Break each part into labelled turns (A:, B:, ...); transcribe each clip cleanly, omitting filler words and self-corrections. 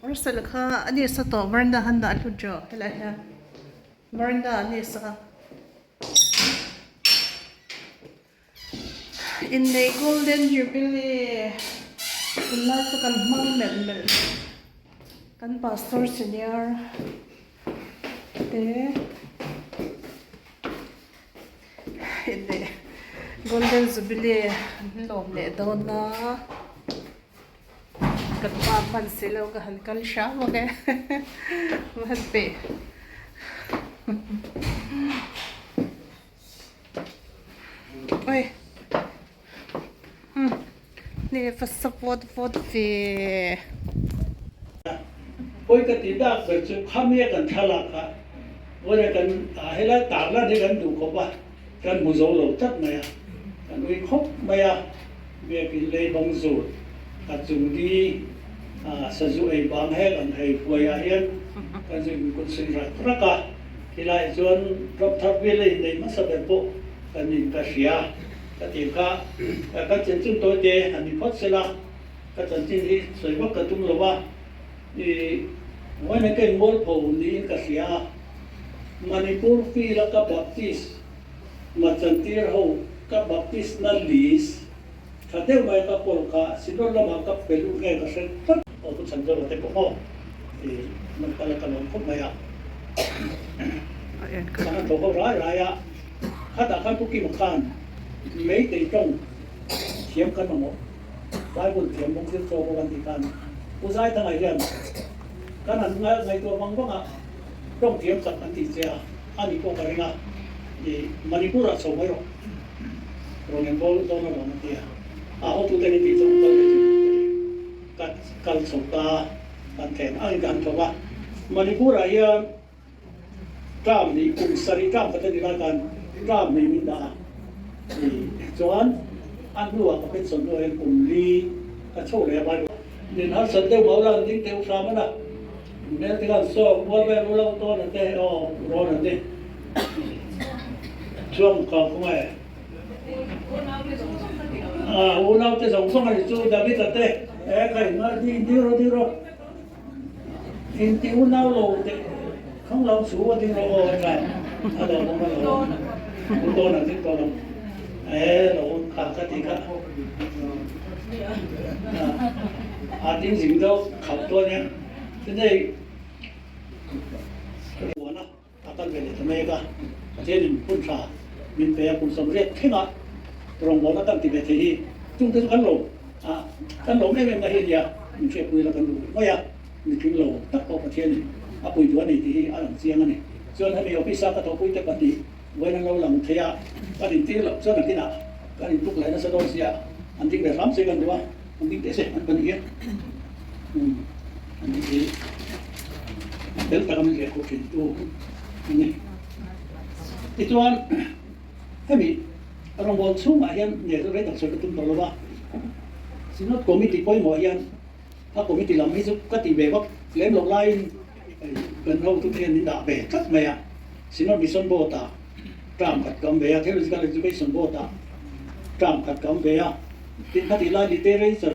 A: Russell kha a ni sa tawh veranda han dah hlut rawh helai hian veranda a ni sa innei golden jubilee tunlai chu kan hmang melh melh kan pastor senior te. Golden Jubilee an lawm leh dawn a kan pa hman si lo ka han kal hram ang e hman peih oi ni va sa vawt vawt ve.
B: Pawi ka ti dak ber chu khamia kan thlalak a, vawiin kan helai tarlan hi kan duh khawp a, kan hmu zo lo tlat mai a, kan ui khawp mai a, biakin lei bang zut a chung di sazu ei bang hek ang hei huaiah hian kan zu inkut suih rak rak a, khilaiah chuan drop thar vel a innei hmasa ber pawh kan in ka hria. Ka tih kha ka chanchin tawi te han ni phawt sela, ka chanchin hi sawi vak ka tum lo va, i vawiin ka inmualpho niin ka hria a, Manipur field a ka baptist machantir ho ka baptist na list tha deuh mai ka kawl kha Synod lamah ka pe lut nge ka hre tlat. Aw Pu Chhanzova te pawh maw i man kal a ka lawm khawp mai a, ka han tho ho rai rai a. Khatah khan Pu Kima khan Meitei tawng thiam kan mamawh, Bible thiam bawk zir chaw bawk an tih khan Pu Zaithanga hian kan han ngaihtuah vang vang a, tawng thiam chak an tih che a, a ni pawh ka ring a, i Manipur ah chho mai rawh, rawn enkawl dawn alawm an ti a, a hotute min tih chuan kal ve chu ka kal chho ta kan thlen angin ka han thawk a, Manipur ah hian Term nih kum sarih term khat a ni lai khan term hnih min dah a ni. Chuan a hnuah ka pension hnuah hian kum li ka chho leh a Bible min harsat deuh mau la an ding teuh hram a na. Hmel te khan saw kual vel u lo tawn a te aw rawn a ti. Chuan ka khawngaih e. Unau te zawng zawng a ni chu David a te e kha in ding rawh ding rawh. Inti unau lo teh khang lo chu a ding rawh aw tla a lo awm a lo awm u dawn ang ding tawh lo e lo awm kha ka ti kha a ding zing deuh khap dawn e tinei puan a A kal ve leh ta mek a, Pathianin hun tha min pe a, kum 80 thlengah rawngbawlna kan ti ve thei hi chungte chu kan lo a, kan lawm em em na hi a nia, min hriatpui la kan duh mai a, mitling lo tak pawh Pathianin a pui duh a ni tih hi a lang chiang a ni. Chuan hemi office a ka thawhpui te pahnih vawiin an lo lang thei a, kan intir loh chuan nakinah kan intuk leh nasa dawn sia, an ding ve hram se kan duh a, an ding teh se an pahnih hian an ding hi. Fel taka min lehkhaw thintu a ni. Tichuan, hemi rawngbâwl chhungah hian nge chu rei tak sawi ka tum tawh lo va, Synod Committee pawimawh hian a committee lam hi chu ka tih ve vak lem loh laiin kan hotute hian min dah ve tlat mai a. Synod Mission Board-ah term khat ka awm ve a, Theological Education Board-ah term khat ka awm ve a, tin khatih lai literature,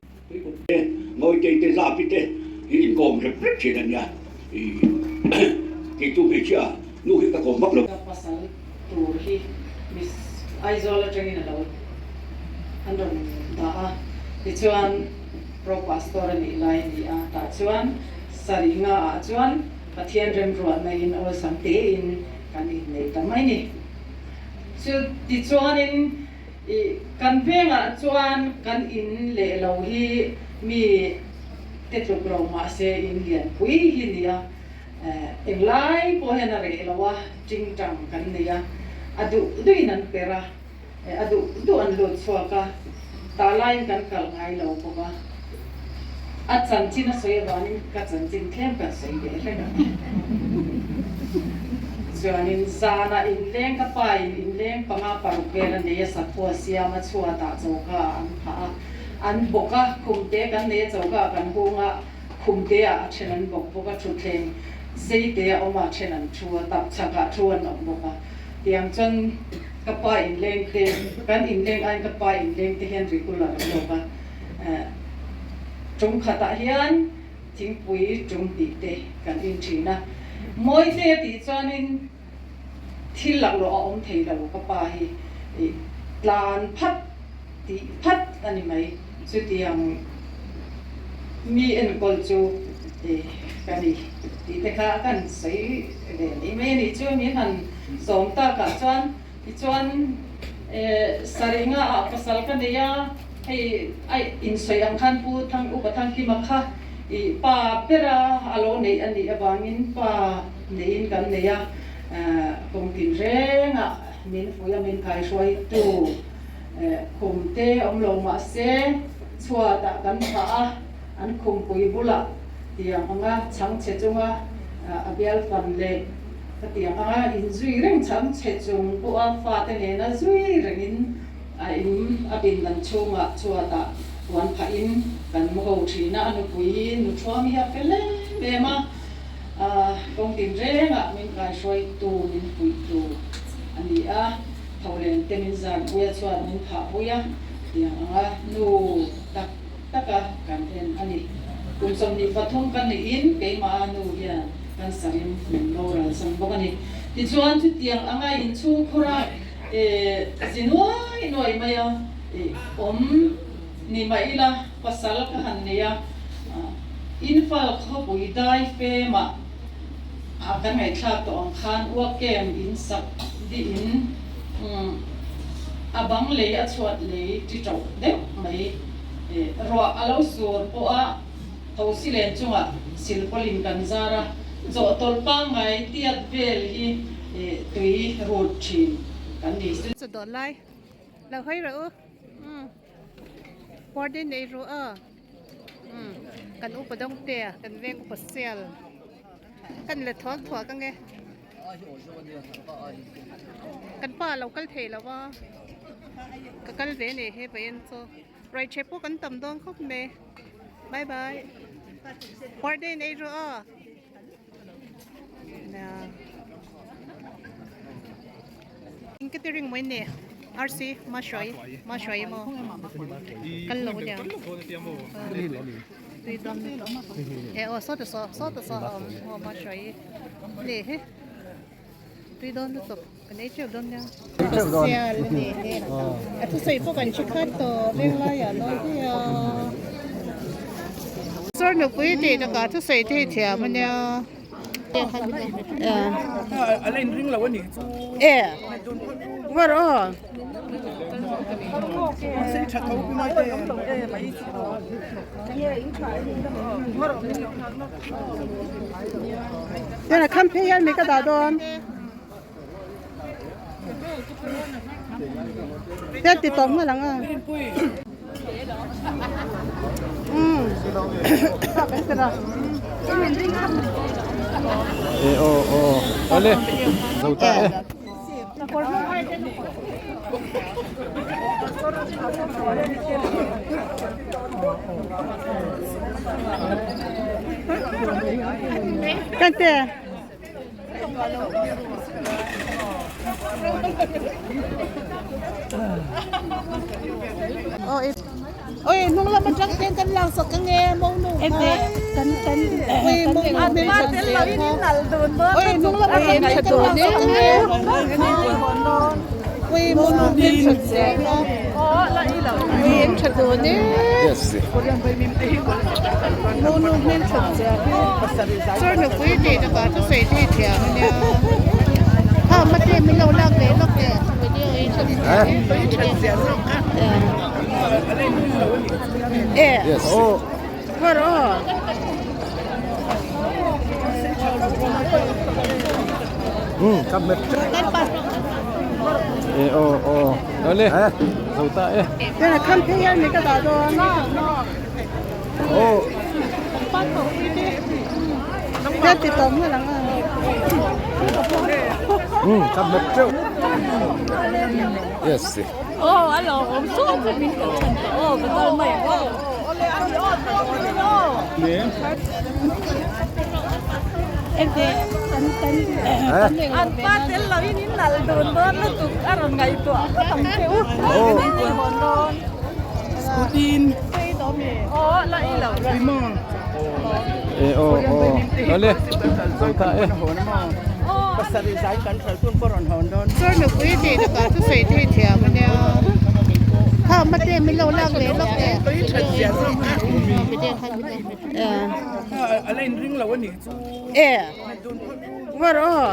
C: Te, Ngawitei te, Zapi te hi inkawm rep rep thin a nia. Kei chu hmeichhia nu hi ka kawm vak lo.
D: Ka pasal tur hi Miss Aizawl atangin a lo an rawn dah a, tichuan Pro Pastor a nih lai a ni a, tah chuan sarih nga ah chuan Pathian remruatna in awlsam tein kan innei ta mai ni. Chu tichuanin I kan vengah chuan kan in leh lo hi mi te tluk lo mahse in lianpui hi nia, englai pawh hian a reh lo a, tingtang kan nei a, a duh duhin an per a, a duh duh an lut chhuak a, tah laiin kan kal ngai lo bawk a, a chanchin a sawi avangin ka chanchin tlem kan sawi ve hlek ang. Chuanin zanah inleng ka pa in inleng panga paruk vel a nei a, sakhua siam a chhuatah choka ah an phah a, an bawk a, khumte kan nei a choka ah kan hung a, khumte ah a then an bawk bawk a, thutthleng zeite a awm a, a then an thu a, tapchhak ah thu an awm bawk a, tiang chuan ka pa inleng te, kan inleng aiin ka pa inleng te hian regular an awk a, tum khatah hian. Thingpui tum hnih te kan in thin a. Mawite a tih chuanin thil laklawh a awm thei lo ka pa hi tlan phat tih phat a ni mai. Chutiang mi enkawl chu ka ni tih te kha kan sawi ve mai mai a nih chu. Min han sawm takah chuan Tichuan sarih nga ah pasal ka nei a, hei a insawi ang khan Pu Thang Upa Thangkima kha i pa bera a lo neih a nih avangin pa neiin kan nei a, kum tin rengah min fuih a, min kaihruaitu khum te awm lo mah se chhuatah kan phah a, an khumpui bulah tiang anga chhangchhe chunga a bial fan leh Hetiang anga inzui reng cham che chung pawha fate nena zui rengin a in a pindan chhungah chhuatah puan phahin kan mu ho thin a, a nupui hi nu thuam hi a fel em em a, kawng tinrengah min kaihruaitu min puihtu a ni a, tholen te min zarpui a chhuat min phahpui a, tiang anga nu tak taka kan en a ni. Kum 23 ka nihin keimah a nu hian cancer in min boral san bawk a ni. Tichuan chutiang anga inchhungkhura zi nuai nuai mai a awm ni mah ila pasal ka han nei a, Imphal khawpui dai femah a kan ngaihthlak tawh ang khan uakem in sak dihin a bang lei a chhuat lei ti tauh deuh mai. Ruah a lo sur pawh a thosi len chungah silpawlin kan zar a, chawhtawlh pangngai tiat vel hi tui rut thin kan ni.
A: Chu dawt lai lo hawi rawh u Pawrte nei ru a kan upa dawng te kan veng upa sial kan la thuak thuak ange kan pa lo kal thei lo a ka kal ve nei he pahin chu raicheh pawh kan tam dawn khawp mai bye bye birthday nei rawh aw catering mai ni RC ma hruai ma hruai emaw kal lo nia tui dawn e aw saw te saw saw te saw a awm aw ma hruai ni hi tui dawn lutuk kan ei teuh dawn nia sial a ni hi a thusawi pawh kan hre khat tawh venglaiah lawi daih a sir nupui tih takah thusawi te hi thiam a nia e var aw. Yana kham phei hian mi ka dah dawn. Hian ti tawp nghal ang a. Um.
E: E o o ole zo ta e.
A: Kan te. Oi oi hnung lam atang ten kan lang sak ange mo nu kha kan kan oi mo nu hmel that zia kha oi hnung lam atang ten kan lang sak ange oi mo nu hmel that zia kha oi tha dun e mo nu hmel that zia hi sir nupui tih takah thusawi te hi thiam ania ha mate min lo lak leh lawk teh e var aw
E: E o o ole zo ta e
A: Yana kham phei hian mi ka dah dawn.
E: O
A: Hian ti tawp nghal ang a.
E: Um ka met teuh. Yes.
F: Aw a lo awm sawn chu min ko chhan tawh aw ka kal mai ang aw. An pa tel lo in in nal dun dawn lutuk a rawn ngaihtuah phawt ang che u. Aw la i lo.
E: E aw aw awle zo ta e.
A: Sir nupui tih lakah thusawi thei thiam a nia. Kha mate min lo lak leh lawk e. E. Var aw.